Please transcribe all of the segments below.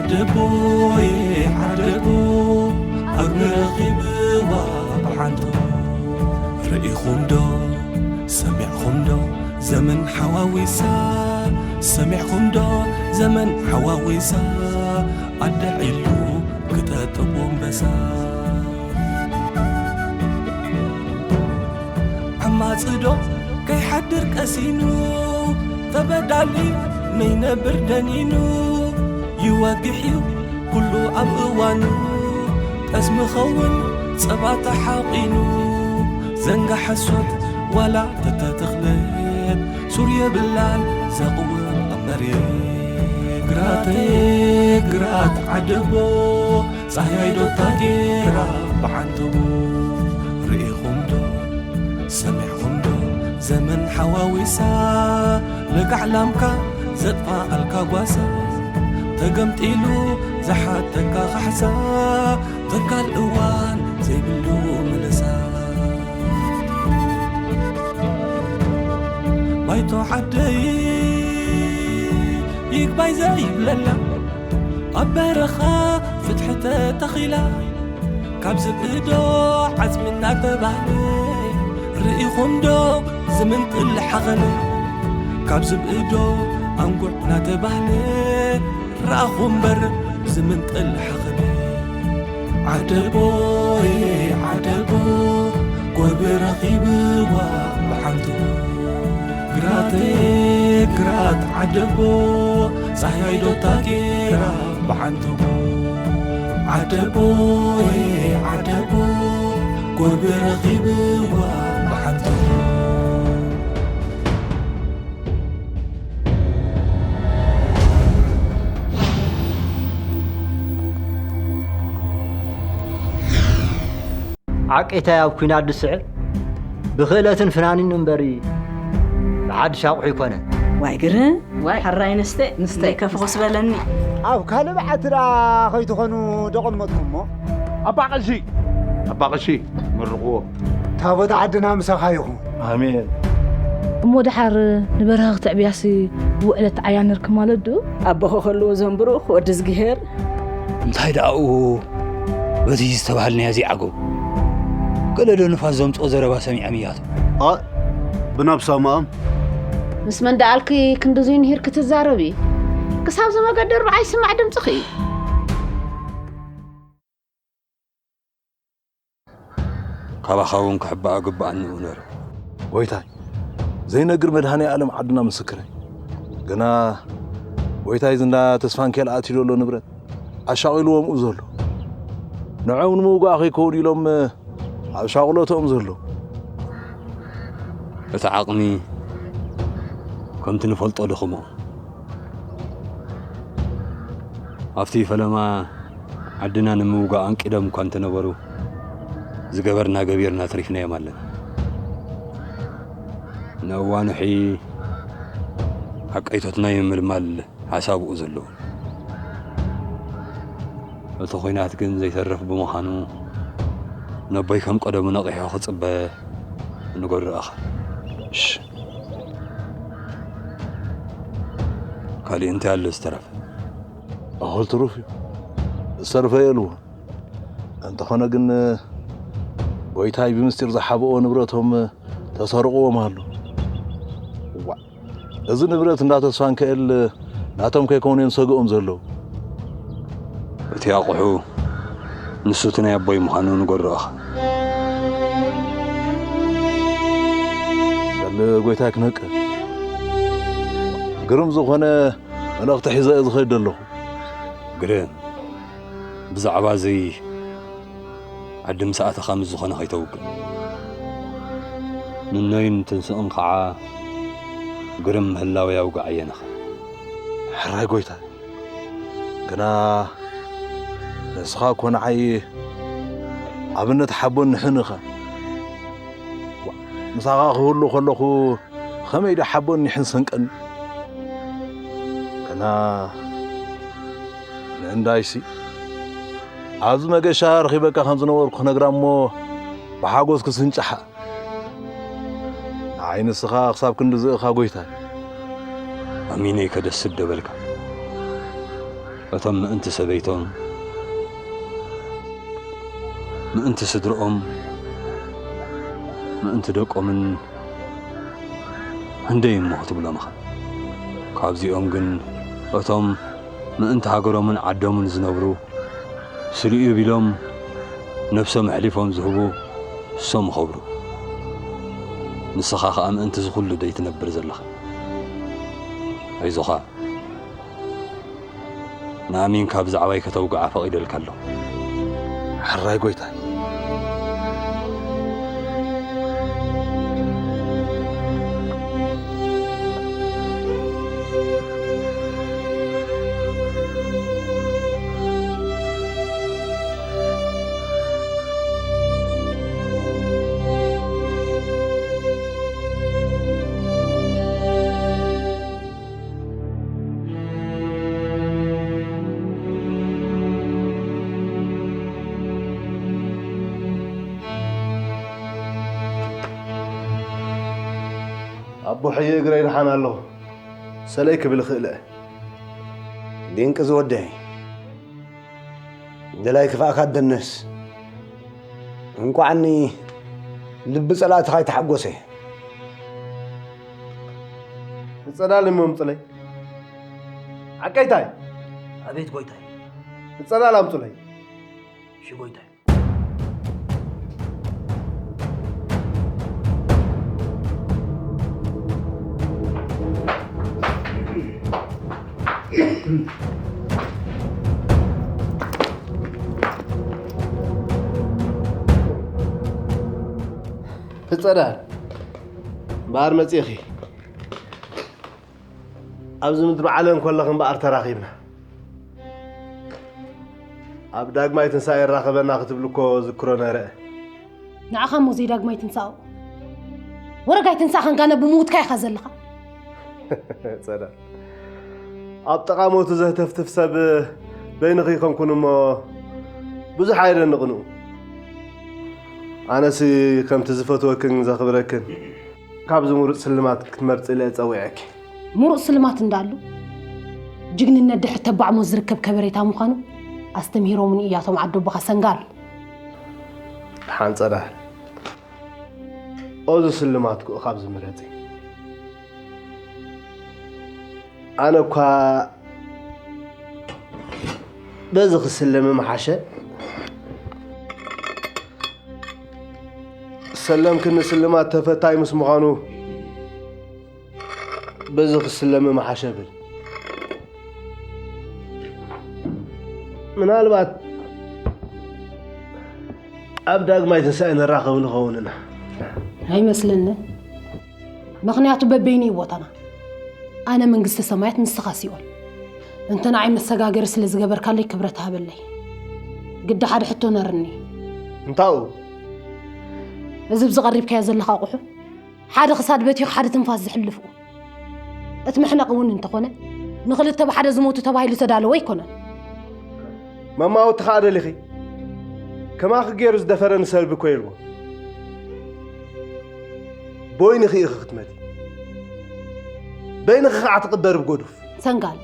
ዓደቦየ ዓደቦ፣ ኣብ ረኺብዋ ብሓንቶ። ርኢኹም ዶ ሰሚዕኹም ዶ ዘመን ሓዋዊሳ? ሰሚዕኹም ዶ ዘመን ሓዋዊሳ? ኣደ ዒሉ ክጠጥቦ ኣንበሳ። ዓማጽዶ ከይሓድር ቀሲኑ፣ ተበዳሊ ነይነብር ደኒኑ። ይወግሕ እዩ ኩሉ ኣብ እዋኑ፣ ጠስሚ ኸውን ጸባ ተሓቒኑ። ዘንጋ ሓሶት ዋላ ተተተኽለት፣ ሱር የብላን ዘቕውም ኣብ መሬት። ግራተይ ግራት ዓደቦ፣ ጻህያይ ዶታ ጌራ ብዓንተቦ። ርኢኹም ዶ ሰሚዕኹም ዶ ዘመን ሓዋዊሳ? ለጋዕ ላምካ ዘጥፋኣልካ ጓሳ፣ ተገምጢሉ ዝሓተካ ካሕሳ፣ ተካል እዋን ዘይብሉ ምልሳ። ባይቶ ዓደይ ይግባይ ዘይብለላ፣ ኣብ በረኻ ፍትሒ ተተኺላ፣ ካብ ዝብእዶ ዓጽሚ እናተባህለ፣ ርኢኹም ዶ ዝምንጥል ሓኸለ? ካብ ዝብእዶ ኣንጉዕ እናተባህለ፣ ረኣኹ እምበር ዝምንጥል ሓኸለ። ዓደቦይ ዓደቦ፣ ጎርቢ ረኺብዋ ብሓንቱ። ግራተይ ግራት ዓደቦ፣ ጻህያይ ዶታ ጌራ ብሓንቱ። ዓደቦይ ዓደቦ፣ ጎርቢ ረኺብዋ ብሓንቱ። ዓቂታይ ኣብ ኲናት ዝስዕር ብኽእለትን ፍናንን እምበሪ ብሓድሽ ኣቑሑ ኣይኮነን። ዋይ ግርም፣ ዋይ። ሕራይ ንስተ፣ ንስተ። ከፍኹስ በለኒ። ኣብ ካልእ በዓቲ ደኣ ከይትኾኑ ደቐመጥኩሞ። ኣባ ቀሺ፣ ኣባ ቀሺ፣ መርቕዎ። ታቦት ዓድና ምሳኻ ይኹን። ኣሜን። እሞ ደሓር ንበረኻ ክትዕብያሲ ውዕለት ዓያ ነርኪ ማለት ድዩ? ኣቦኺ ከልኡ ዘንብሩኽ ወዲ እዝግሄር። እንታይ ደኣኡ በዚ ዝተባህልናዮ ዘይዓገቡ? ገለ ዶ ንፋስ ዘምጽኦ ዘረባ ሰሚዖም እያቶ? ኣይ፣ ብናብሳ መኣም። ምስ መን ደኣልኪ ክንድዙይ ንሂርኪ ትዛረቢ? ክሳብ ዝመገድ ደርብዓ ይስማዕ ድምጽኺ። ካባኻ እውን ክሕባእ ግባኣኒ እዩ ነይሩ። ጎይታይ፣ ዘይነግር መድሃኔ ኣለም ዓድና ምስክረይ። ግና ጎይታይ፣ ዝንዳ ተስፋንኬል ኣትዩ ዘሎ ንብረት ኣሻቒልዎም እዩ ዘሎ። ንዕኦም ንምውጋእ ከይከውን ኢሎም ኣብ ሻቕሎት እዮም ዘለዉ። እቲ ዓቕሚ ከምቲ ንፈልጦ ድኽሞ። ኣብቲ ፈለማ ዓድና ንምውጋእ ኣንቂዶም እኳ እንተነበሩ፣ ዝገበርና ገቢርና ተሪፍናዮም ኣለና። ንእዋኑ ሕይ ዓቀይቶትና ይምልማል ሓሳብኡ ዘለዉ። እቲ ኹናት ግን ዘይተርፍ ብምዃኑ፣ ነቦይ ከም ቀደሙ ነቒሑ ክጽበ ንገርኣኻ። እሺ። ካሊእ እንታይ ኣሎ ዝተረፈ? እኹል ትሩፍ እዩ። ዝተርፈ የልዎ። እንተኾነ ግን፣ ጎይታይ ብምስጢር ዝሓብኦ ንብረቶም ተሰርቕዎም ኣሎ። ዋእ፣ እዚ ንብረት እንዳ ተስፋንክኤል ናቶም ከይከውን እዮም ሰግኦም ዘለዉ። እቲ ኣቑሑ ንሱ እቲ ናይ ኣቦይ ምዃኑ ንገርኣኻ። በል ጎይታይ ክነቅህ። ግርም ዝኾነ መልእኽቲ ሒዘ እየ ዝኸይድ ዘለኹ። ግርም፣ ብዛዕባ እዚ ዓዲ ምስ ኣተኻ ምስ ዝኾነ ከይተውግእ። ንኖይን ትንስእን ኸዓ ግርም ምህላወይ ኣውግዓየንኻ። ሕራይ ጎይታይ፣ ግና ንስኻ እኮ ንዓይ ኣብነት ሓቦን ኒሕን ኢኻ። ምሳኻ ክህሉ ከለኹ ከመይ ኢለ ሓቦን ኒሕን ሰንቀኒ። ግና ንእንዳይሲ ኣብዚ መገሻ ረኺበካ ከም ዝነበርኩ ክነግራ እሞ ብሓጎስ ክስንጭሓ። ንዓይ ንስኻ ክሳብ ክንድዚ ኢኻ ጎይታይ። ኣሚነይ ከደስት ደበልካ። እቶም ምእንቲ ሰበይቶም፣ ምእንቲ ስድርኦም፣ ምእንቲ ደቆምን ህንደይ እሞ ክትብሎም ኢኻ። ካብዚኦም ግን እቶም ምእንቲ ሃገሮምን ዓዶምን ዝነብሩ፣ ስልኡ ቢሎም ነብሶም ኣሕሊፎም ዝህቡ፣ እሶም ይኸብሩ። ንስኻ ኸኣ ምእንቲ እዚ ኹሉ ደይ ትነብር ዘለኻ። ኣይዞኻ። ንኣሚንካ ብዛዕባይ ከተውግዓ ፈቒደልካ ኣለኹ። ሕራይ ጎይታይ። ኣቦ ሕየ እግረይ ደሓን ኣለኹ። ሰለይ ክብል እኽእል እየ። ድንቂ ዝወደይ። ደላይ ክፋእካ ደነስ። እንቋዕኒ ልቢ ጸላእትኻ ኣይተሓጎሰ። ንጸዳል እሞ ምጽለይ። ዓቀይታይ። ኣቤት ጎይታይ። ንጸዳል ኣምጹለይ። እሺ ጎይታይ። ትጸዳል። እምበኣር መጺእኺ። ኣብዚ ምድሪ ዓለም ከለኺ እምበኣር ተራኺብና። ኣብ ዳግማይ ትንሳኤ የራኸበና ክትብል እኮ ዝክሮ ነረ። ንዓኻ እሞ ዘይዳግማይ ትንሳኦ። ወረጋይ ትንሳእ ኸንካ ነብ ምውትካ ኢኻ ዘለኻ። ጸዳ። ኣብ ጥቓ ሞቱ ዘህተፍትፍ ሰብ በይንኺ ይኸንኩን እሞ ብዙሕ ኣየደንቕንኡ። ኣነሲ ከምቲ ዝፈትወክን ዘኽብረክን ካብዚ ምሩጽ ስልማት ክትመርጽ ኢለ ጸዊዐኪ። ምሩጽ ስልማት እንዳሉ ጅግንነት ድሕሪ ተባዕ ሞት ዝርከብ ከበሬታ ምዃኑ ኣስተምህሮምኒ እያቶም ዓዶቦኻ ሰንጋል። ሓንጸዳ ኦዚ ስልማት ክኡ ካብ ዝምረጽ። ኣነ እኳ በዚ ክስለም ምሓሸ። ሰለምክኒ ስልማት ተፈታይ ምስ ምዃኑ በዚ ክስለም ምሓሸ ብል። ምናልባት ኣብ ዳግማይ ትንሳኤ ንራኸብ ንኸውን ኢና። ኣይመስለንን። ምኽንያቱ በበይኑ እዩ ቦታና። ኣነ መንግስተ ሰማያት፣ ንስኻ ሲኦል። እንተ ንዓይ መሰጋገሪ ስለ ዝገበርካለይ ክብረት ሃበለይ። ግዳ ሓደ ሕቶ ነርኒ። እንታኡ? እዚ ብዚ ቀሪብካዮ ዘለኻ ኣቑሑ ሓደ ክሳድ በቲኹ ሓደ ትንፋስ ዝሕልፍኡ። እቲ መሕነቒ እውን እንተኾነ ንኽልተ ብሓደ ዝሞቱ ተባሂሉ ተዳለወ ኣይኮነን። መማወቲ ኸኣ ደሊኺ? ከማኺ ገይሩ ዝደፈረኒ ሰብ እኮ የልቦ። ቦይንኺ ኢኺ ክትመቲ። በይንኺ ኸዓ ትቕበሪ ብጎዱፍ። ሰንጋል፣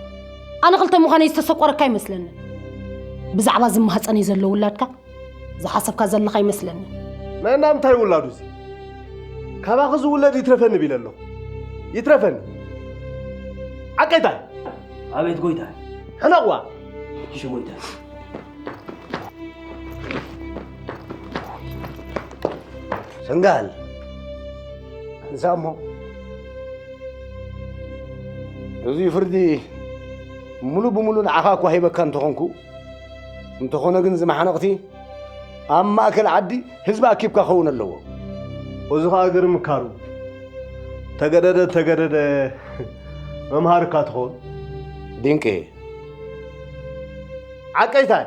ኣነ ክልተ ምዃነይ ዝተሰቆረካ ኣይመስለንን። ብዛዕባ ዝማህፀነይ ዘሎ ውላድካ ዝሓሰብካ ዘለኻ ኣይመስለንን። ናይ እንዳ ምንታይ ውላዱ እዚ? ካባኺ ዝውለድ ይትረፈኒ ቢለ ኣለኹ። ይትረፈኒ። ዓቀይታይ! ኣቤት ጎይታይ። ሕነቕዋ! እሺ ጎይታይ። ሰንጋል፣ ንሳ እሞ እዚ ፍርዲ ሙሉ ብሙሉ ንዓኻ እኳ ሂበካ እንተኾንኩ፣ እንተኾነ ግን እዚ መሓነቕቲ ኣብ ማእከል ዓዲ ህዝቢ ኣኪብካ ክኸውን ኣለዎ። እዚ ኸኣ ግርም ምካሩ። ተገደደ፣ ተገደደ መምሃሪ እካ ትኸውን። ድንቂ። ዓቀይታይ።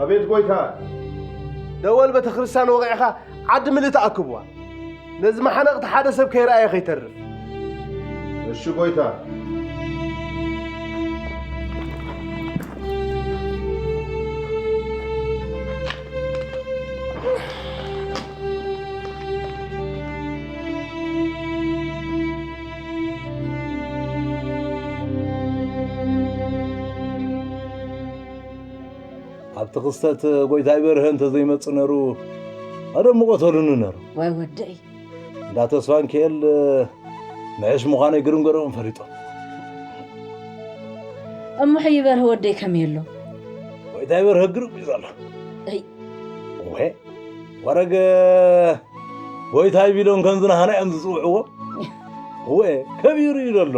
ኣቤት ጎይታ። ደወል ቤተክርስትያን ወቒዕኻ ዓዲ ምልእቲ ኣክብዋ። ነዚ መሓነቕቲ ሓደ ሰብ ከይረኣየ ከይተርፍ። እሺ ጎይታ። እቲ ክስተት ጎይታይ በርሀ እንተዘይመጽእ ነሩ፣ ኣደም ምቐተሉኒ ነሩ። ወይ ወደይ። እንዳ ተስፋንኪኤል ምዕሽ ምዃነይ ግርም ገረኦም ፈሊጦም። እሞ ሕይ በርሀ ወደይ ከመይ ኣሎ? ጎይታይ በርሀ ግርም እዩ ዘሎ። እይ። እወ፣ ወረገ ጎይታይ ቢሎም ከምዚ ናህና እዮም ዝጽውዕዎ። እወ፣ ከቢሩ እዩ ዘሎ።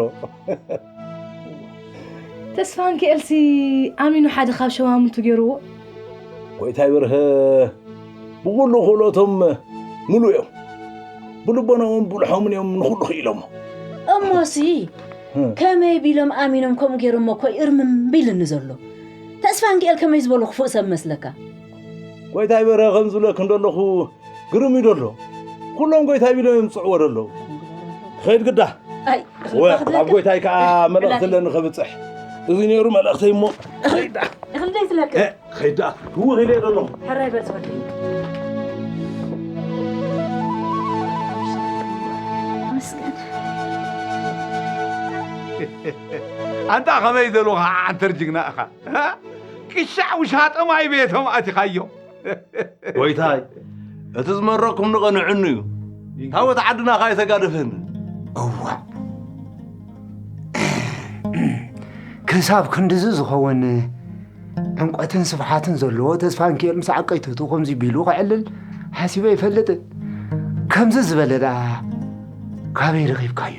ተስፋንኪኤልሲ ኣሚኑ ሓደ ካብ ሸማምንቱ ገይርዎ። ጎይታይ በርሀ ብኹሉ ክእለቶም ምሉእ እዮም። ብልቦናኦም ብልሖምን እዮም ንኹሉ ክኢሎሞ። እሞሲ፣ ህም። ከመይ ቢሎም ኣሚኖም ከምኡ ገይሮሞ እኮ እዩ እርምም ቢልኒ ዘሎ። ተስፋንኪኤል ከመይ ዝበሎ ክፉእ ሰብ መስለካ? ጎይታይ በርሀ ከም ዝብለክ እንደለኹ ግርም እዩ ደሎ። ኩሎም ጎይታይ ቢሎም እዮም ዝጽዕዎ ደለዉ። ኸይድ ግዳ። ኣይ፣ ወ-፣ እኽሊ ናብ ጎይታይ ከኣ መልእኽቲ ብላኪ። ኣለኒ ከብጽሕ። እዚ ነይሩ መልእኽተይ እሞ ኸይዳ። እኽሊ ደይ ትለቅም? እ፣ ኸይዳ። ህውኽ ኢለ ደለኹ። ሕራይ በል ዝወደይ። መስገን። ኣንታ ኸመይ ዘለኻ ዓንተር ጅግና ኢኻ። እ? ቅሻዕ ውሻጠ ማይ ቤቶም ኣቲኻዮ። ጎይታይ፣ እቲ ዝመረኩም ንቐንዕኑ እዩ። ታቦት ዓድና ከኣ ኣይተጋደፈን። እዋእ። ክሳብ ክንድዚ ዝኸውን ዕምቆትን ስፍሓትን ዘለዎ ተስፋንኪኤል ምስ ዓቀይቶቱ ከምዚ ቢሉ ከዕልል ሓሲበ ኣይፈልጥን። ከምዚ ዝበለ ደኣ ካበይ ረኺብካዮ?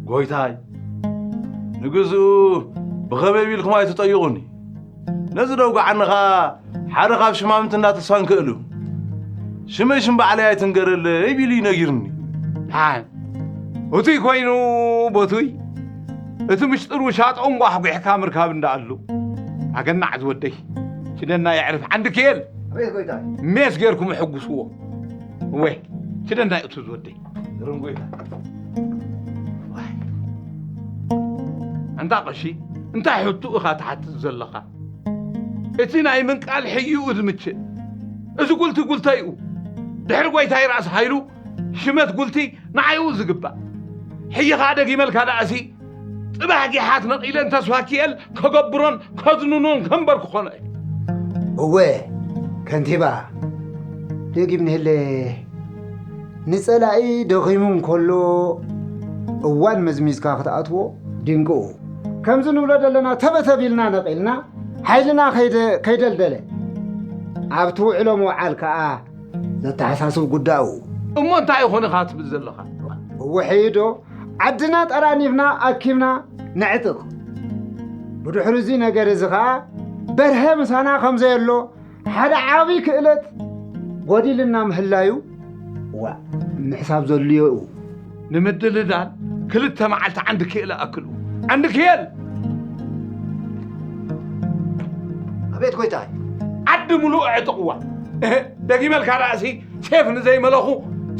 ጎይታይ፣ ንግዝኡ ብኸመይ ቢልኩም ኣይትጠይቑኒ። ነዚ ደውጋዓኒ ኸኣ ሓደ ካብ ሽማምንቲ እንዳ ተስፋንኪኤል እዩ። ሽመይ ሽም ባዕለይ ኣይትንገረለይ ቢሉ እዩ ነጊርኒ። ኣይ፣ እቱይ ኮይኑ ቦቱይ፣ እቲ ምሽጥር ውሻጦ እንቋሕ ጒሕካ ምርካብ እንዳኣሉ። ኣገናዕ ዝወደይ፣ ችደና የዕርፍ ዓንዲ ክኤል። ኣቤት ጎይታይ። ሜስ ጌርኩም ሕጉስዎ። እወ፣ ችደና እቱ ዝወደይ። ግርም ጎይታ። ዋይ። ኣንታ ቀሺ፣ እንታይ ሕቱ ኢኻ ትሓትት ዘለኻ? እቲ ናይ ምንቃል ሕይኡ ዝምችእ፣ እዚ ጉልቲ ጉልተይኡ፣ ድሕሪ ጎይታይ ራእሲ ሃይሉ፣ ሽመት ጉልቲ ንዓይኡ ዝግባእ። ሕይኻ ደጊመልካ ደኣሲ፣ ጽባሕ ጊሓት ነቒለን ተስፋ ኪኤል ከገብሮን ከዝንኖን ከንበር ክኾኖ እየ። እወ፣ ከንቲባ፣ ደጊም ንህለ ንጸላኢ ደኺሙ እንከሎ እዋን መዝሚዝካ ክትኣትዎ ድንቅኡ። ከምዚ ንብሎ ዘለና ተበተብ ኢልና ነቒልና፣ ሓይልና ከይደ-፣ ከይደልደለ፣ ኣብቲ ውዕሎ ምውዓል ከኣ ዘተሓሳስብ ጉዳዩ። እሞ እንታይ ይኾን ኢኻ ትብል ዘለኻ? እወ፣ ሕይዶ፣ ዓድና ጠራኒፍና ኣኪብና ነዕጥቕ። ብድሕሪ እዚ ነገር እዚ ኸኣ በርሀ ምሳና ከም ዘየሎ ሓደ ዓቢ ክእለት ጎዲልና ምህላዩ፣ ዋእ፣ ምሕሳብ ዘድልዮ እዩ። ንምድልዳል ክልተ መዓልቲ ዓንዲ ክኤል ኣክሉ። ዓንዲ ክኤል! ኣቤት ጎይታይ። ዓዲ ምሉእ ኣዕጥቕዋ። እህ፣ ደጊመልካ ደኣሲ ሴፍ ንዘይመለኹ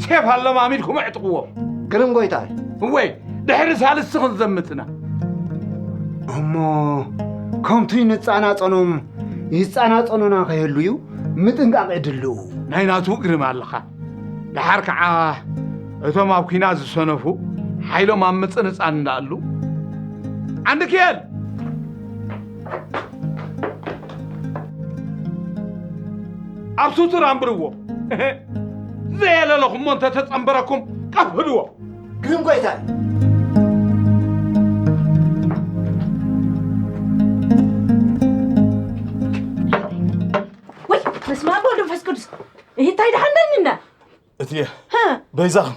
ሴፍ ኣለማሚድኩም ኣዕጥቕዎም። ግርም ጎይታይ። እወይ፣ ድሕሪ ሳልስቲ ክንዘምትና። እሞ ከምቱ ንጻናጸኖም ይጻናጸኑና ከይህሉዩ ምጥንቃቕ የድልው። ናይ ናቱ ግርም ኣለኻ። ደሓር ከዓ እቶም ኣብ ኲናት ዝሰነፉ ሓይሎም ኣብ ምጽንጻን እንዳኣሉ። ዓንዲ ክኤል! ኣብ ሱቱር ኣንብርዎ። ዘየለለኹሞ እንተተጸንበረኩም ቀፍልዎ። ግርም ጎይታይ። ወይ፣ በስመ ኣብ ወወልድ ወመንፈስ ቅዱስ። ይህ እንታይ ደሓን ነኝ እንዳ? እትየ፣ ሃ? በይዛኽም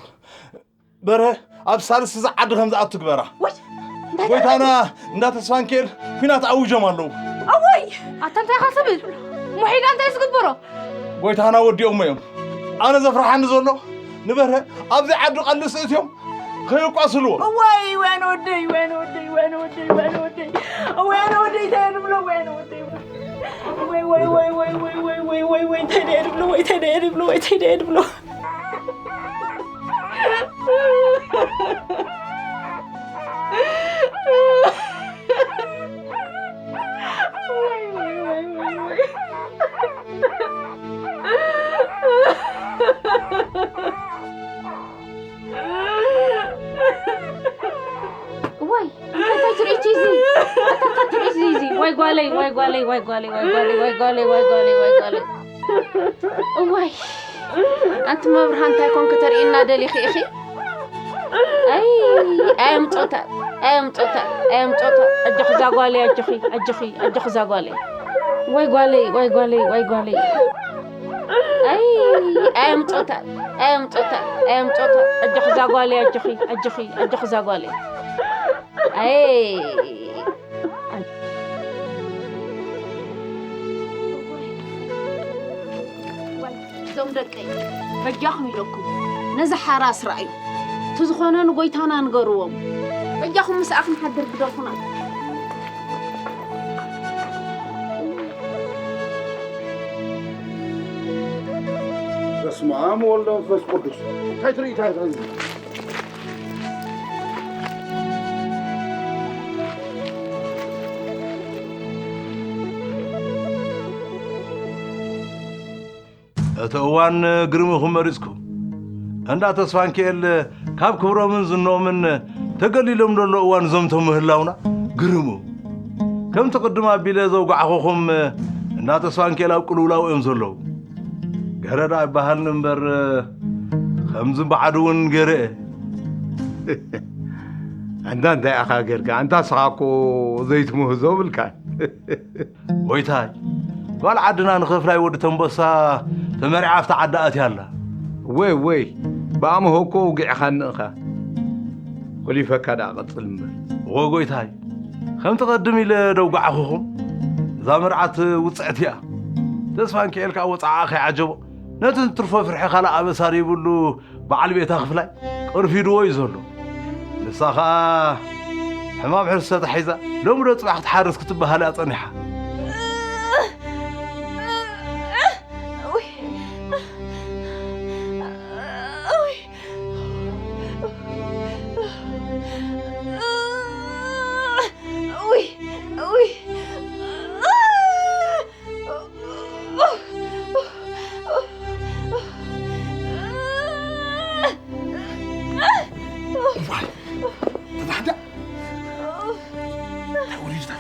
በረ ኣብ ሳልስ እዛ ዓዲ ከም ዝኣቱ ግበራ። ወይ፣ እንታይ ጎይታና እንዳ ተስፋንኬል ኲናት ኣውጆም ኣለዉ። ኣወይ! ኣታ እንታይ ኢኻ ትብል? ሙሒዳ እንታይ ዝግበሮ? ጎይታና ወዲኦሞ እዮም። ኣነ ዘፍርሓኒ ዘሎ ንበርሀ ኣብዚ ዓዲ ቀልስ እትዮም ከየቋስልዎ። እዋይ፣ ወይነ ወደይ፣ ወይነ ወደይ፣ ወይነ ወደይ፣ ወይነ ወደይ። እዋይ፣ ኣነ ወደይ እንታይ እየ ዝብሎ? ወይነ ወደይ። ወይ፣ ወይ፣ ወይ፣ እንታይ ደየ ዝብሎ? ወይ፣ እንታይ ደየ ዝብሎ? ወይ፣ እንታይ ደየ ዝብሎ? እዋይ፣ እንታይ እቲ እዚ፣ ኣታ ከትርኢ እዚ፣ እዚ፣ ወይ ጓለይ፣ ወይ ጓለይ፣ ወይ ጓለይ፣ ወይ ጓለይ፣ ወይ ጓለይ፣ ወይ ጓለይ፣ ወይ ጓለይ። እዋይ፣ ኣንቲ መብርሃን እንታይ ኮንኪ ተርእይና ደሊኺ ኢኺ? ኣይ፣ ኣየምጾታ፣ ኣየምጾታ፣ ኣየምጾታ። ኣጆኺ እዛ ጓለይ፣ ኣጆኺ፣ ኣጆኺ፣ ኣጆኺ እዛ ጓለይ። ወይ ጓለይ፣ ወይ ጓለይ፣ ወይ ጓለይ። ኣይ፣ ኣየምጾታ፣ ኣየምጾታ፣ ኣየምጾታ። ኣጆኺ እዛ ጓለይ፣ ኣጆኺ፣ ኣጆኺ፣ ኣጆኺ እዛ ጓለይ። ኣይ። እዞም ደቀይ፣ በጃኹም ኢለኩም፣ ነዚ ሓራስ ረኣዩ። እቲ ዝኾነ ንጎይታና ንገርዎም። በጃኹም ምስኣ ክንሓድር ግደፉና። በስመ አብ ወወልድ ወመንፈስ ቅዱስ። እንታይ ትርኢ? እንታይ ትርኢ? እቲ እዋን ግርምኹም መሪጽኩም። እንዳ ተስፋንኪኤል ካብ ክብሮምን ዝንኦምን ተገሊሎም ዘሎ እዋን ዘምቶ ምህላውና ግርሙ። ከምቲ ቅድም ኣቢለ ዘውጋዕኹኹም፣ እንዳ ተስፋንኪኤል ኣብ ቅልውላው እዮም ዘለዉ። ገረዳ ይበሃልን እምበር፣ ከምዚ በዓዱ እውን ገረ። ኣንታ እንታይ ኢኻ ጌርካ? ኣንታ ንስኻ እኮ ዘይትምህዞ ብልካን። ጎይታይ፣ ጓል ዓድና ንኸፍላይ ወዲ ተንበሳ ተመርዓ ኣብታ ዓዲ ኣትያ ኣላ። ወይ ወይ፣ ብኣምሆ እኮ ውጊዕኻኒ ኢኻ። ኮሊፈካ ደኣ ቀጽል እምበር። እወ ጎይታይ፣ ከምቲ ቀድም ኢለ ደውጋዕኹኹም፣ እዛ መርዓት ውጽዕቲ እያ። ተስፋንኪኤል ከኣ ወጽዓኣ ከይዓጀቦ፣ ነቲ ንትርፎ ፍርሒ ካልእ ኣበሳ ዘይብሉ በዓል ቤታ ክፍላይ ቀርፊድዎ እዩ ዘሎ። ንሳ ኸኣ ሕማም ሕርሲ ተታሒዛ፣ ሎሚ ዶ ጽባሕ ክትሓርስ ክትበሃል እያ ጸኒሓ። እዋይ፣ ተታሕዳ። እንታይ ወሪድካ?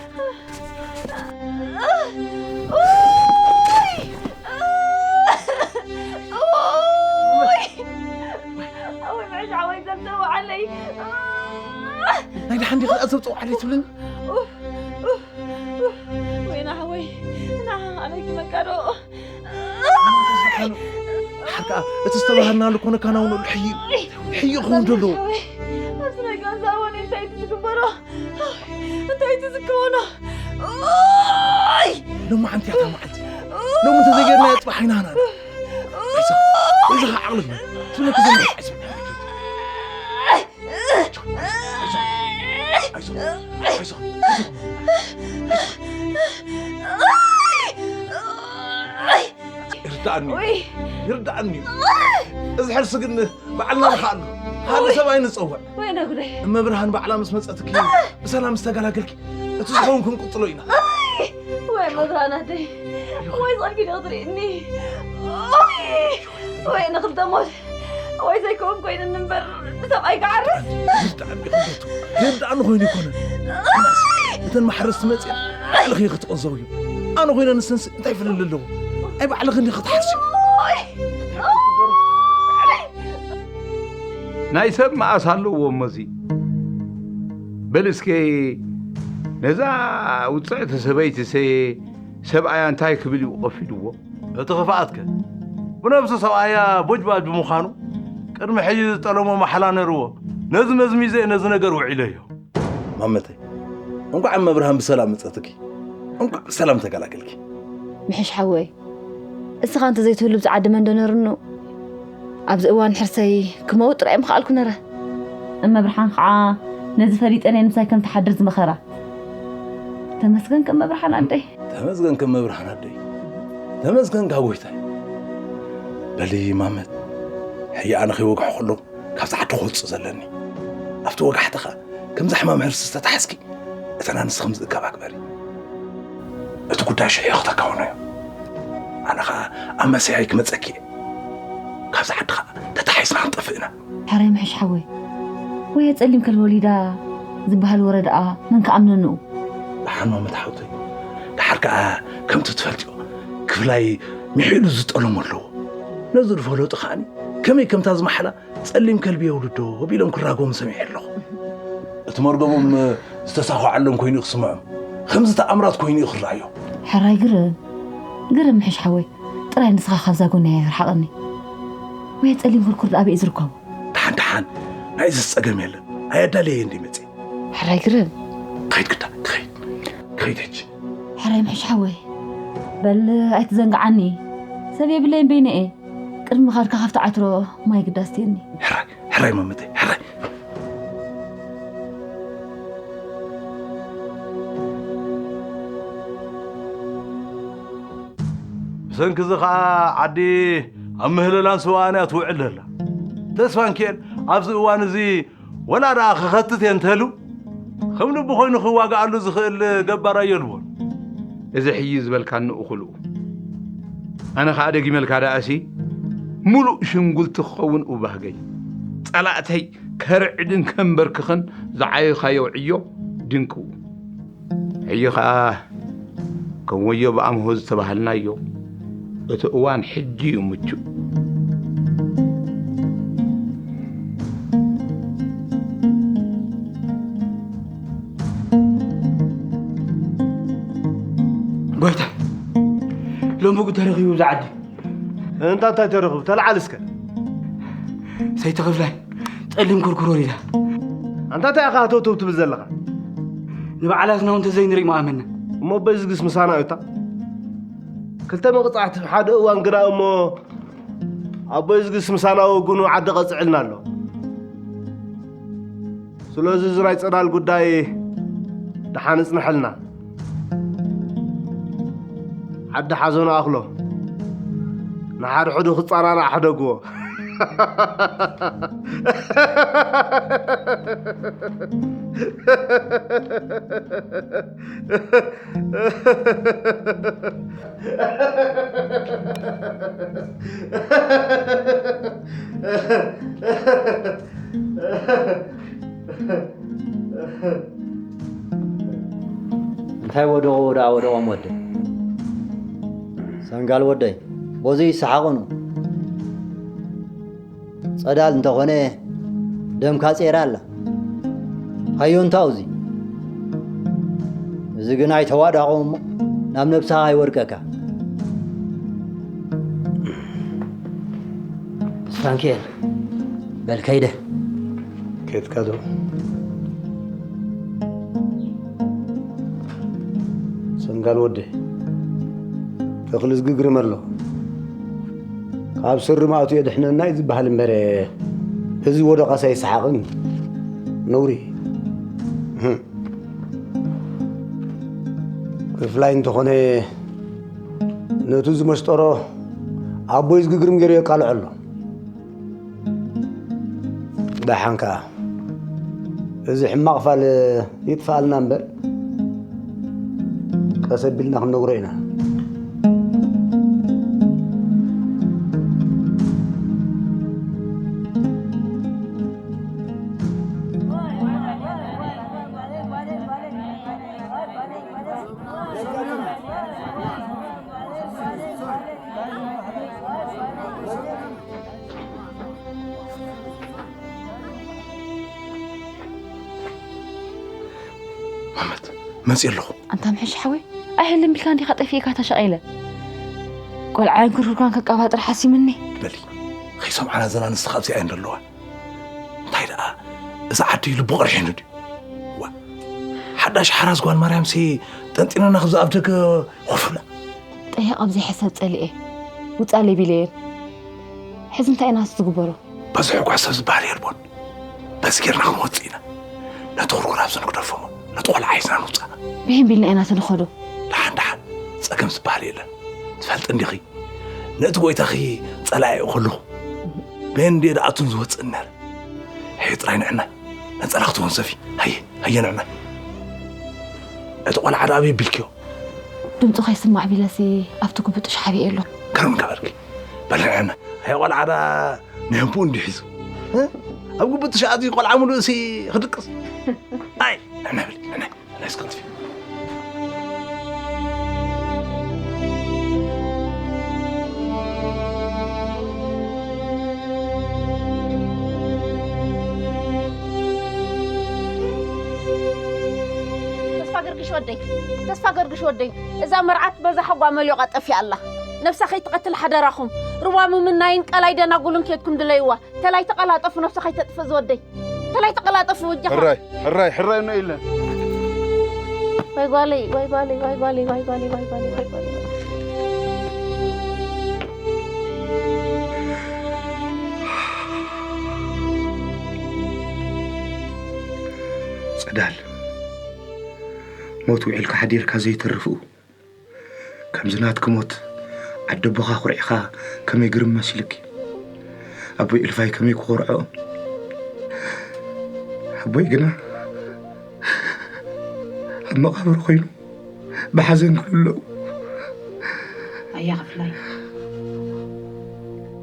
ናይ ደሓን ዲኺ ደኣ ዘብጽኦ ዓለይ ትብለኒ? ወይና ሓወይ፣ ንዓ ኣበይ ክመቃዶ? ሓር ከኣ እቲ ዝተባህልናሉ ኮነ ካናውነሉ ሕዩ እዩ። ሕዩ ክኸውን ዘለዎ። ኣብዚ ናይ ገንዘብ ወኒ እንታይ እዩ ዝግበሮ? እንታይ እዩ ዝከወኖ? ኦይ! ሎማዓንቲ እያ እታ መዓልቲ። ሎሚ እንተዘይጌርናዮ ጽባሕ ኣይናህናን። ኣይዞኻ፣ ኣይዞኻ ዓቕሊ ግበር። ትብለኪ ዘለኹ። ይርዳኣኒ እዩ። ውይ። ይርዳኣኒ እዩ። እዚ ሕርሲ ግን ባዕልና ንኽኣሉ። ካልእ ውይ። ሰብ ኣይንጸውዕ። ወይነ ጉደይ። እመብርሃን ባዕላ ምስ መጸትኪ ብሰላም ዝተገላገልኪ እቲ ዝኸውን ክንቅጽሎ ኢና። ኣይ! ወይ መብርሃን ኣደይ። ወይ ጸልኪ ዶ ክትርእኒ? ወይ! ወይ ንኽልተ ሞት። ወይ ዘይከውን ኮይኑኒ እምበር ብሰብኣይ ክዓርስ። ይርዳኣኒ ይኹን ዶ ትብሉ? ይርዳኣኒ ኮይኑ ኣይኮነን። ግናስ እተን ማሕረስቲ መጺኤን ባዕልኺ ክትቕንዘው እዩ። ኣነ ኮይነ ንሰንስ እንታይ ፍልል ኣለዎ? ኣይ ባዕልኺ እንዲኺ ክትሓርሲ። ናይ ሰብ መኣስ ኣለዎ እሞ እዚ። በል እስከ ነዛ ውጽዕቲ ሰበይትሰ ሰብኣያ እንታይ ክብል እዩ ቀፊድዎ? እቲ ክፍኣትከ ብነብሱ ሰብኣያ ቦጅባጅ ብምዃኑ ቅድሚ ሕጂ ዝጠለሞ ማሕላ ነርዎ። ነዚ መዝሚዘ ነዚ ነገር ውዒለዮ። ማመተይ፣ እንኳዕ መብርሃን ብሰላም መጸትኪ። እንኳዕ ብሰላም ተገላገልኪ። ምሕሽ ሓወይ፣ እስኻ እንተ ዘይትህሉ ብዚ ዓዲ መን ዶ ነርኑ? ኣብዚ እዋን ሕርሰይ ክመውት ጥራይ ምኽኣልኩ ነረ። እመ ብርሃን ኸዓ ነዚ ፈሊጠ ናይ ምሳይ ከም ትሓድር ዝመኸራ። ተመስገን ከመ ብርሃን ኣደይ። ተመስገን ከመ ብርሃን ኣደይ። ተመስገን ካብ ጎይታይ። በሊ ማመት፣ ሕጂ ኣነ ከይወግሐ ከሎ ካብዚ ዓዲ ክወጽእ ዘለኒ። ኣብቲ ወጋሕታ ኸኣ ከምዚ ሕማም ሕርሲ ዝተታሕዝኪ እተን ኣንስቲ ከም ዝእከባ ግበሪ። እቲ ጉዳይ ሽዑ ክተካውኖዮ። ኣነ ኸኣ ኣብ መሰያይ ክመጸኪ እየ። ካብዚ ዓዲ ኸኣ ተታሒዝና ክንጠፍእ ኢና። ሕራይ ምሕሽ ሓወይ። ወይ ጸሊም ከል ወሊዳ ዝበሃል ወረ ደኣ መን ክኣምነንኡ? ደሓን ማመት ሓውተይ፣ ደሓር ከኣ ከምቲ ትፈልጥዮ ክፍላይ ምሒሉ ዝጠለሞ ኣለዎ። ነዚ ዝፈለጡ ከዓኒ ከመይ ከምታ ዝመሓላ ጸሊም ከልቢ የውልዶ ቢሎም ክራጎሙ ሰሚዐ ኣለኹ። እቲ መርገቦም ዝተሳኸዓሎም ኮይኑ እዩ ክስምዖም፣ ከምዚ ተኣምራት ኮይኑ እዩ ክረኣዮ። ሕራይ ግርም፣ ግርም ምሕሽ ሓወይ፣ ጥራይ ንስኻ ካብዛ ጎናይ ኣይርሓቐኒ። ወይ ጸሊም ኩርኩር ደኣ ኣበይ ዝርከቡ? ደሓን ደሓን፣ ናይዚ ጸገም የለን። ኣየዳለየ እንዲ መጽእ። ሕራይ ግርም። ክኸይድ ግዳ፣ ክኸይድ። ክኸይድ ሕጂ። ሕራይ ምሕሽ ሓወይ። በል ኣይትዘንግዓኒ። ሰብ የብለይን በይነ እየ። ቅድሚ ምኻድካ ካብቲ ዓትሮ ማይ ግዳ ኣስትየኒ። ሕራይ፣ ሕራይ መመተይ፣ ሕራይ። ብሰንኪ እዚ ኸኣ ዓዲ ኣብ ምህለላን ስውኣን እያ ትውዕል ዘላ። ተስፋንኪኤል ኣብዚ እዋን እዚ ወላ ደኣ ክኸትት እየ እንተሉ፣ ከም ልቡ ኮይኑ ክዋግኣሉ ዝኽእል ገባር ኣየልቦን። እዚ ሕዪ ዝበልካኒ እኹልኡ። ኣነ ኸኣ ደጊመልካ ደኣሲ፣ ምሉእ ሽንጉልቲ ክኸውን እባህገይ። ጸላእተይ ከርዕድን ከንበርክኽን ዝዓየኻዮ ዕዮ ድንክው። ሕጂ ኸኣ ከም ወዮ ብኣምሆ ዝተባህልናዮ፣ እቲ እዋን ሕጂ እዩ ምቹእ። ጎይታ፣ ሎሚ ጉድ ተረኺቡ ኣብዚ ዓዲ። እንታ እንታይ ተረኽቡ? ተለዓል እስከ። ሰይቲ ክፍላይ ጸሊም ኩርኩር ወሪዳ። ኣንታ እንታይ ኢኻ ሃተውተው ትብል ዘለኻ? ንባዕላትና እውን ተዘይንርኢ መኣመና። እሞ በዝግስ ምሳና እታ ክልተ መቕጻዕቲ ሓደ እዋን ግና እሞ ኣቦይ ዝግስ ምሳና ወጉኑ ዓዲ ቀጽዕልና ኣሎ። ስለዚ እዚ ናይ ጸዳል ጉዳይ ደሓን እጽንሐልና። ዓዲ ሓዞ ንኣኽሎ። ንሓድሕዱ ክጸናናዕ ሕደግዎ። እንታይ ወደቑ ደኣ ወደቖም ወደይ? ሰንጋል ወደይ፣ በዙይ ይሰሓቑ ነው። ጸዳል እንተኾነ ደምካ ጼራ ኣላ። ሃዮ እንታው እዚ? እዚ ግን ኣይተዋዳቑ እሞ ናብ ነብስኻ ኣይወድቀካ። ተስፋንኪኤል፣ በል ከይደ። ከድካ ዶ? ሰንጋል ወደይ፣ ተኽሊ ዝግግርም ኣሎ። ካብ ስሪ ማእቱ የድሕነና እዩ ዝበሃል እምበር፣ እዚ ወደቓስ ኣይሰሓቕን። ነውሪ። ህም። ክፍላይ እንተኾነ ነቱ ዝመስጠሮ ኣቦይ ዝግግርም ገይሩ የቃልዖ ኣሎ። ደሓን ከኣ እዚ ሕማቕ ፋል ይጥፍኣልና እምበር፣ ቀስ ኣቢልና ክንነግሮ ኢና። ማመት፣ መጺእ ኣለኹ። ኣንታ ምሕሽ ሓወይ፣ ኣይህልን ቢልካ እንዲኻ ጠፊእካ ተሸቒለ። ቆልዓን ክርኩርካን ከቀባጥር ሓሲምኒ። በሊ፣ ከይሰምዓና ዘላ ንስኻ ኣብዚኣ እየን ዘለዋ። እንታይ ደኣ፣ እዚ ዓዲ ልቡ ቀርሒኑ ድዩ? ዋ፣ ሓዳሽ ሓራስ ጓል ማርያምሲ ጠንጢነና ክብዛ ኣብ ደገ ኮፍ ብላ። ጠይቕ ኣብ ዘይሕሰብ ጸሊኤ። ውጻለይ ቢለየን። ሕዚ እንታይ ኢና ዝግበሮ? በዚ ሕጓ ሰብ ዝበሃል የልቦን። በዚ ጌርና ክንወጽእ ኢና። ነቲ ኩርኩር ኣብዚ ንግደፎ እሞ፣ ነቲ ቆልዓ ሒዝና ንውጻእ። ብሄን ቢልና ኢና ትንኸዶ። ደሓን፣ ደሓን። ጸገም ዝበሃል የለን። ትፈልጢ እንዲኺ፣ ነቲ ጎይታኺ ጸላኢኡ ከለኹ፣ ብሄን እንድየ ደኣቱን ዝወጽእ ነረ። ሕጂ ጥራይ ንዕናይ፣ ነጸላ ክትወንዘፊ። ሃየ፣ ሃየ ንዕናይ። እቲ ቆልዓ ደኣ ኣበይ ኣቢልክዮ? ድምፁ ከይስማዕ ቢለሲ ኣብቲ ግቡጥሽ ሓቢኤ ኣሎ። ግርም ገበርኪ። በሊ ንዕናይ። ሃየ ቆልዓ ደኣ ንህንፉ እንዲ ሒዙ። እ? ኣብ ግቡእ ትሽዓት እዩ ቆልዓ ምሉእ ሲ ክድቅስ። ኣይ፣ ንዕና በል፣ ንዕና፣ ንዕና እስከ ንጥፊ። ተስፋ ገርግሽ ወደይ፣ ተስፋ ገርግሽ ወደይ፣ እዛ መርዓት በዛ ሓጓ መሊቓ ጠፊኣ ኣላ። ነብሳ ከይትቐትል ሓደራኹም። ርዋ ምምናይን ቀላይ ደናጉልን ኬድኩም ድለይዋ። ተላይ ተቐላጠፉ፣ ነብሳ ከይተጥፍእ ዝወደይ። ተላይ ተቐላጠፉ፣ እጃኻ። ሕራይ፣ ሕራይ፣ ሕራይ እኖ ኢለ። ዋይ ጓለይ፣ ዋይ ጓለይ፣ ዋይ ጓለይ፣ ዋይ ጓለይ፣ ዋይ ጓለይ፣ ዋይ ጓለይ። ጸዳል፣ ሞት ውዒልካ ሓዲርካ ዘይተርፍኡ፣ ከምዚ ናትኪ ሞት ዓዲ ኣቦኻ ኩርዕኻ ከመይ ግርም መሲልኪ። ኣቦይ እልፋይ ከመይ ክኾርዖ። ኣቦይ ግና ኣብ መቓብር ኮይኑ ብሓዘን ክልለዉ። ኣያ ክፍላይ፣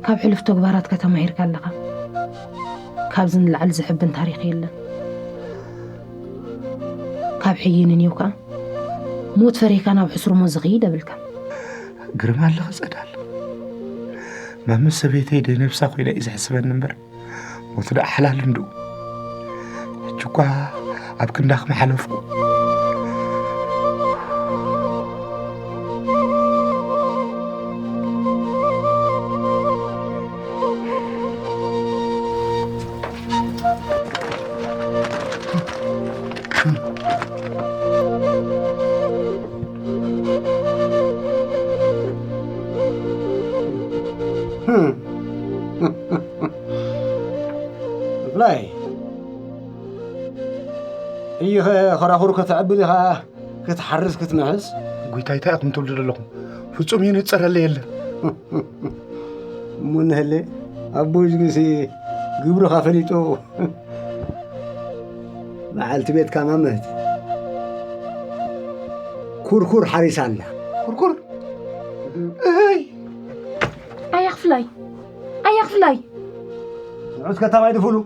ካብ ሕሉፍ ተግባራትካ ተማሂርካ ኣለኻ። ካብዚ ንላዕሊ ዘሕብን ታሪኽ የለን። ካብ ሕይ ንኔው ከኣ ሞት ፈሪህካ ናብ ሕሱር ሞት ዝኸይድ የብልካን። ግርም ኣለኺ ጸዳል። ማመስ ሰበይተይ ደይ ነብሳ ኮይና እዩ ዝሕስበኒ እምበር፣ ሞት ደኣ ሓላል እንድኡ። ሕጂ እኳ ኣብ ክንዳኺ ምሓለፍኩ። ብላይ፣ እይኸ ኸራኹር ከተዕቢ ዲኻ ክትሓርስ ክትምሕስ? ጎይታይ፣ እንታይ ኢኹም ትብሉ ዘለኹም? ፍጹም እዩ፣ ንጸረለ የለን። እሞ እንሀለ፣ ኣቦይ ዝግሲ ግብርኻ ፈሊጡ። በዓልቲ ቤትካ ማመት ኩርኩር ሓሪሳ ኣላ። ኩርኩር? እይ! ኣያ ክፍላይ! ኣያ ክፍላይ! ንዑት ከተማይ ድፉሉ።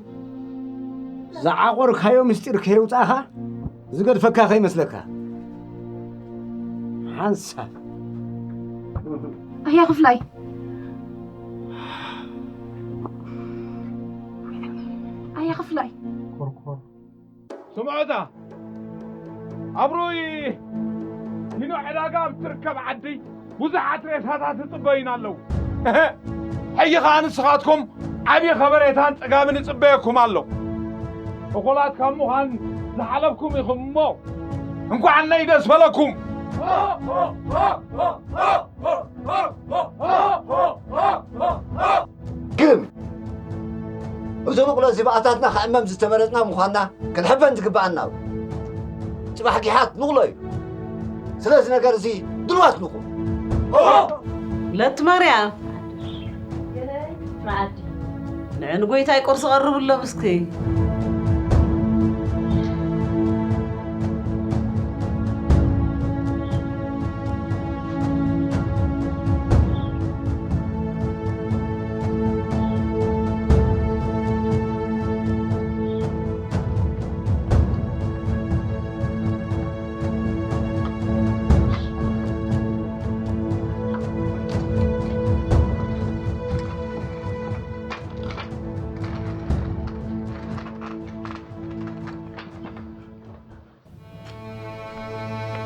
ዝዓቆርካዮ ምስጢር ከየውጻእኻ ዝገድፈካ ከይመስለካ። ሓንሳብ። ኣያ ክፍላይ! ኣያ ክፍላይ! ኮርኮር። ስምዑታ፣ ኣብ ሩይ ኪኖ ዕዳጋ ኣብ ትርከብ ዓዲ ብዙሓት ሬሳታት ይጽበዩና ኣለዉ። ሕጂ ኸኣ ንስኻትኩም ዓቢ ኸበሬታን ጽጋብን ይጽበየኩም ኣሎ። እኹላት ካብ ምዃን ዝሓለፍኩም ኢኹም እሞ፣ እንኳዕ ነይ ደስ በለኩም። ግርም! እዞም ንቕሎ እዚ ብኣታትና ክዕመም ዝተመረጽና ምዃንና ክንሕበን ዝግብኣና እዩ። ጽባሕ ጊሓት ንቕሎ እዩ። ስለዚ ነገር እዚ ድልዋት ንኹን። ለትማርያም፣ ንዑ ንጎይታይ ቁርሲ ቀርብሎም እስኪ።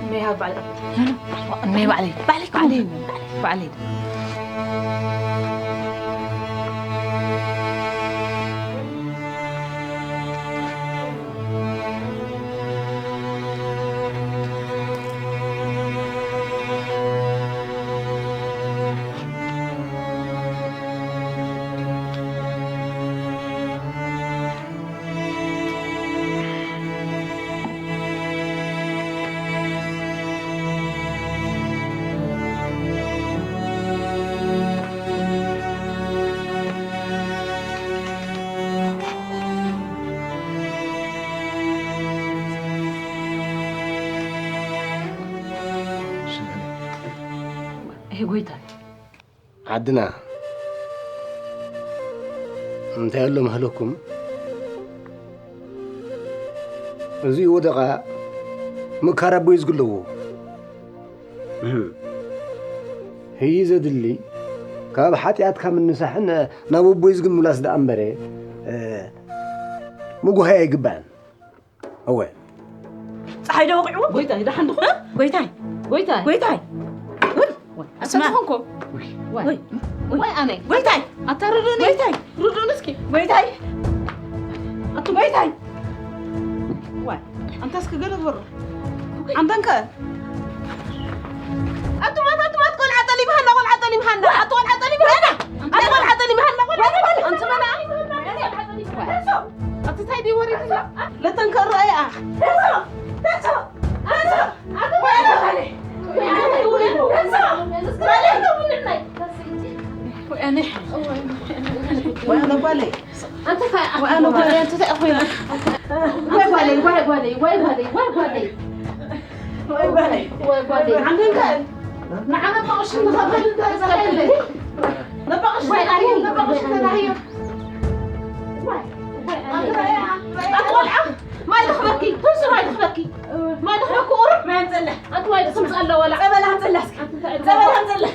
እነይ ሃብ ባዕለይ። እነይ ባዕለይ። ባዕለይ፣ ባዕለይ፣ ባዕለይ። እህ፣ ጎይታይ። ዓድና እንታይ ኣሎ ማህለኩም? እዚ ወደቓ ምካር ኣቦይ ዝግለዎ። ህይ ዘድሊ ካብ ሓጢኣትካ ምንሳሕን ናብ ኣቦይ ዝግምላስ ደኣ እምበረ፣ እ፣ ምጉሃይ ኣይግባእን። እወ። ፀሓይ ዶ ወቂዕዎ? ጎይታይ፣ ደሓን ድኹም? ጎይታይ፣ ጎይታይ፣ ጎይታይ። ውይ፣ ውይ፣ ኣስማ። ኣሰማኹምኮ? ውይ፣ ውይ፣ ውይ፣ ኣነ። ጎይታይ። ኣታ ርዱኒ። ጎይታይ። ርዱኒ እስኪ። ጎይታይ። ኣቱ ጎይታይ። ዋይ፣ ኣንታ እስኪ ገለ ግበሮ። ኣንተንከ? ኣቱማት፣ ኣቱማት፣ ቆልዓ ጠሊምሃና፣ ቆልዓ ጠሊምሃና፣ ኣቱ ቆልዓ ጠሊምሃና፣ ኣቱ ቆልዓ ጠሊምሃና፣ ቆልዓ ጠሊምሃና። ኣንቲ መና? ኣቲ ታይ ድዩ ወሪድና? ለተን ከረኣያ። ማይ ድኽበኪ፣ ቱርሲ ማይ ድኽበኪ። ማይ ድኽበኪ፣ ቁሩብ ማይ ኣምፅእላ። ኣንቲ ማይ ድኽምፅ ኣለዎ፣ ላ። ፀበል ኣምፅእላ እስኪ። ኣንቲ እንታይ ጸበል ኣምፅላ።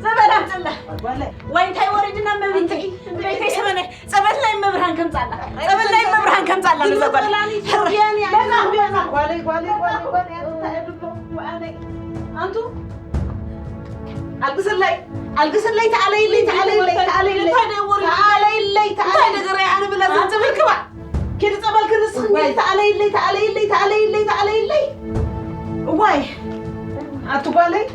ጸበል ኣምፅላ። ዋይ እንታይ ወሪድና መብልተይ። መብልተይ ሰበነ። ጸበል ናይ መብርሃን ከምፃላ። ጸበል ናይ መብርሃን ከምፃላ። ነዛ ጓል። ጓለይ፣ ጓለይ፣ ጓለይ፣ ጓለይ፣ ኣንቱ ኣልግስለይ፣ ኣልግስለይ፣ ተኣለይለይ፣ ተኣለይለይ፣ ተኣለይለይ፣ ተኣለይለይ፣ ተኣለይለይ። እንታይ ነገር እያ ኣነ ብላ ዘንጽብርክባ? ኪዲ ጸበል ክንስኽ እንጂ ተኣለይለይ፣ ተኣለይለይ፣ ተኣለይለይ፣ ተኣለይለይ። እዋይ ኣቲ ጓለይ።